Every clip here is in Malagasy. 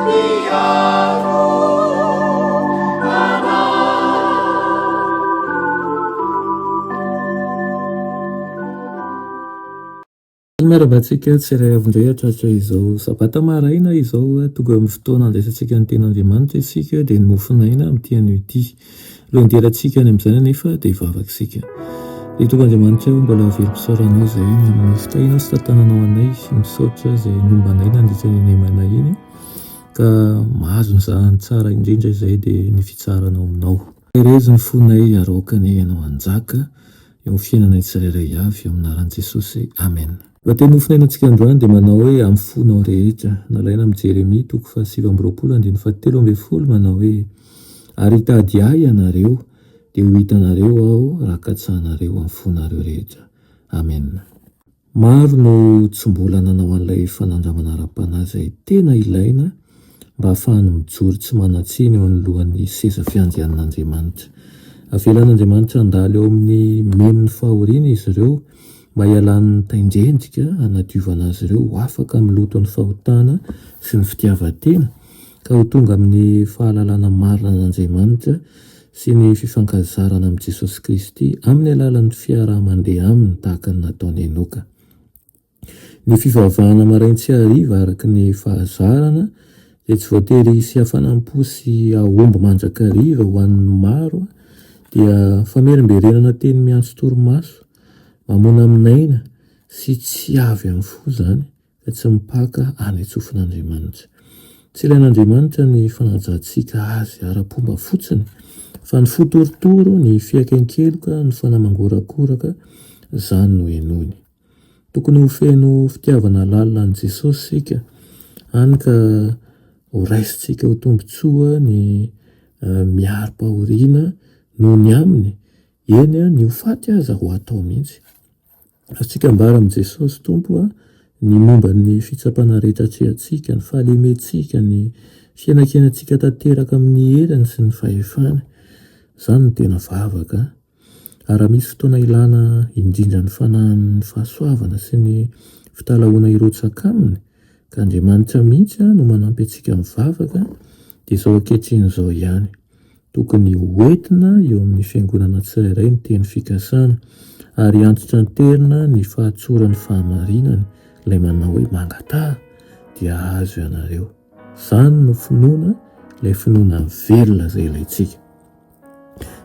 mpiaro anay. Miarahaba antsika tsirairay avy indray hatratra izao sabata maraina izao. Tonga amin'ny fotoana andraisantsika ny tenin'Andriamanitra isika dia ny mofon'aina amin'ity anio ity. Alohan'ny hidirantsika any amin'izany anefa dia hivavaka isika. Ry Tompo Andriamanitra ô, mbola velom-pisaoranao izahay ny amin'ny fitahianao sy tantananao anay. Misaotra izay nomba anay nandritra ny nemana iny ka mahazo ny zahany tsara indrindra izay dia ny fitsaharana ao aminao. Herezo ny fonay ary aoka anie Ianao hanjaka eo amin'ny fiainanay tsirairay avy, ao amin'ny anaran'i Jesosy, Amen. Raha teny nofonainantsika androany dia manao hoe amin'ny fonao rehetra. Nalaina amin'i Jeremia toko faha-29 andininy faha-13 manao hoe, Ary hitady Ahy ianareo, dia ho hitanareo Aho raha katsahanareo amin'ny fonareo rehetra. Amen. Maro no tsy mbola nanao an'ilay fanandramana ara-panahy izay tena ilaina mba hahafahany mijoro tsy manan-tsiny eo anoloan'ny seza fiandrianan'Andriamanitra. Avelan'Andriamanitra handalo eo amin'ny memin'ny fahoriana izy ireo mba hialan'ny tain-drendrika hanadiovana azy ireo ho afaka amin'ny loton'ny fahotana sy ny fitiavan-tena ka ho tonga amin'ny fahalalana marina an'Andriamanitra sy ny fifankazarana amin'i Jesosy Kristy amin'ny alalan'ny fiaraha-mandeha aminy tahaka ny nataon'i Enoka. Ny fivavahana marain-tsy hariva araka ny fahazarana dia tsy voatery hisy hafanam-po sy hahomby mandrakariva ho an'ny maro dia famerimberenana teny miantso torimaso, mamonamonaina sy tsy avy amin'ny fo izany. ka tsy mipaka any an-tsofin'Andriamanitra. Tsy ilain'Andriamanitra ny fanajantsika Azy ara-pomba fotsiny, fa ny fo torotoro, ny fiaiken-keloka, ny fanahy mangorakoraka, izany no henoiny. Tokony ho feno fitiavana lalina an'i Jesosy isika, hany ka ho raisintsika ho tombontsoa ny miari-pahoriana noho ny Aminy, eny, ny ho faty aza ho atao mihitsy. Azontsika ambara amin'i Jesosy Tompo ny momba ny fitsapana rehetra atrehantsika, ny fahalementsika, ny fiainankiainantsika tanteraka amin'ny heriny sy ny fahefany. Izany no tena vavaka. Ary raha misy fotoana ilana indrindra ny fanahin'ny fahasoavana sy ny fitalahoana hirotsaka aminy, ka Andriamanitra mihitsy no manampy antsika mivavaka, dia izao ankehitriny izao ihany. Tokony hoentina eo amin'ny fiangonana tsirairay ny teny fikasana, ary antitranterina ny fahatsoran'ny fahamarinany, ilay manao hoe mangataha dia hahazo ianareo. Izany no finoana, ilay finoana velona izay ilaintsika.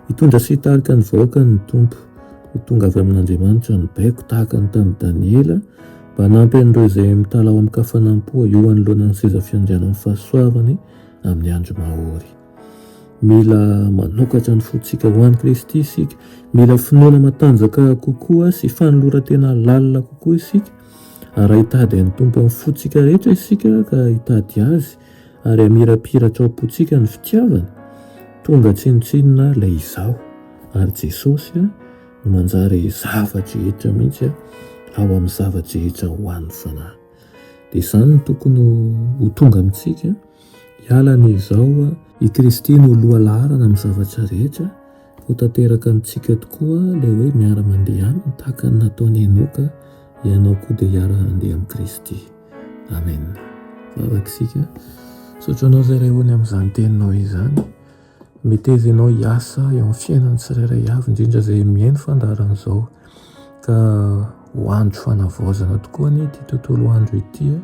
Hitondra sy hitarika ny vahoakany ny Tompo. Ho tonga avy amin'Andriamanitra ny baiko, tahaka ny tamin'i Daniela, mba hanampy an'ireo izay mitalaho amin-kafanam-po eo anoloanan'ny seza fiandrianan'ny fahasoavany amin'ny andro mahory. Mila manokatra ny fontsika ho an'i Kristy isika. Mila finoana matanjaka kokoa sy fanoloran-tena lalina kokoa isika. Ary raha hitady an'ny Tompo amin'ny fontsika rehetra isika ka hitady Azy ary hamirapiratra ao am-pontsika ny fitiavany, tonga tsinontsinona ilay izaho. Ary Jesosy no manjary zava-drehetra mihitsy ao amin'ny zava-drehetra ho an'ny fanahy. Dia izany no tokony ho tonga amintsika. Hiala anie izao, i Kristy no lohalaharana amin'ny zavatra rehetra, ho tanteraka amintsika tokoa ilay hoe miara-mandeha aminy tahaka ny nataon'i Enoka, ianao koa dia hiara-handeha amin'i Kristy. Amen. Vavaka isika. Misaotra anao izay Ray o ny amin'izany teninao izany. Meteza ianao hiasa eo amin'ny fiainan'ny tsirairay avy, indrindra izay mihaino fandaharana izao. Ka ho andro fanavaozana tokoa anie ity tontolo andro ity,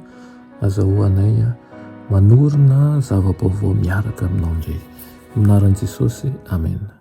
azahoanay manorina zava-baovao miaraka aminao indray. Amin'ny anaran'i Jesosy, Amena.